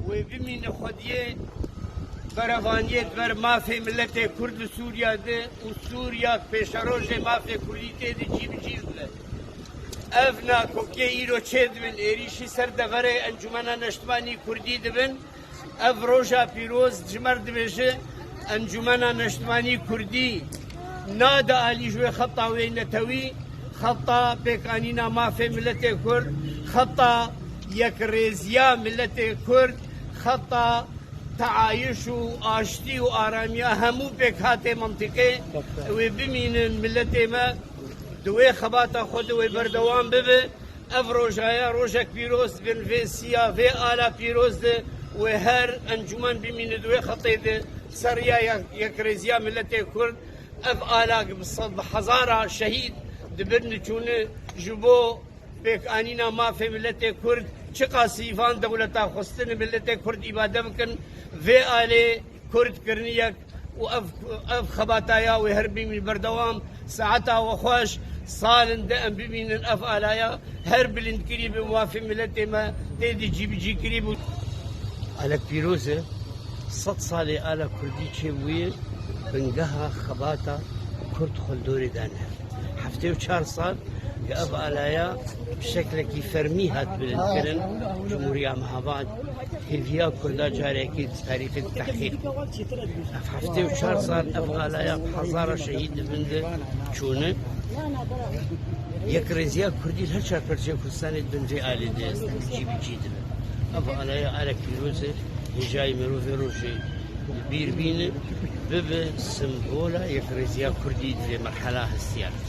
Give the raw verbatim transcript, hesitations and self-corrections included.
Wê bimîne xwediyê berevaniyê di ber mafê miletê Kurd li Sûriya de û Sûriya pêşerojê mafê Kurdî tê de cî bi cî bibe. Ev nakokiyê îro çêdibin, êrîşî ser deverê Encûmena Neştimanî Kurdî dibin. Ev roja pîroz ji me re dibêje, Encûmena Neştimanî Kurdî nade alî ji wê xeta wê netewî, xeta pêkanîna mafê miletê Kurd, xeta yekrêziya miletê Kurd, xeta teayiş û aştî û aramiya hemû pêkhatê mintîqê wê bimînin miletê me di wê xebata xwe de wê berdewam bibe. Ev roja ye, rojek pîroz bin vê siya, vê ala pîroz de wê her encûmen bimîne di wê xetê de ser riya yek-, yekrêziya miletê Kurd. Ev ala bi sed, bi hezara şehîd dibin diçûne ji bo pêkanîna mafê miletê Kurd. Çiqasî van dewleta xwestine miletê Kurd îbade bikin, vê alê Kurd kirine yek û ev, ev xebata ya wê her bimîne berdewam. Saeta we xweş, sal in de em bimînin ev alaya her bilindkirî bi mafê miletê me tê de cîbicîkirî bû. Alek pîroz e, sed salê ala Kurdî çêbûye, bingeha xebata Kurd xwe li dorê dane. Heftê û çar sal ke ev alaya bi şeklekî fermî hat bilindkirin, Cumhuriya Mehabad hêviya Kurda carekî di tarîxê de tehqîq bû. Ev heftê û çar sal ev alaya bi hezara şehîd di bin de çûne. Yekrêziya Kurdî li her çar perçeya Kurdistanê di bin vê alê de cî bi cî dibe. Ev alaya alek pîroz e, hêjayî mirovê rojê li bîr bîne, bibe simbola yekrêziya Kurdî di vê merhela hestiyar de.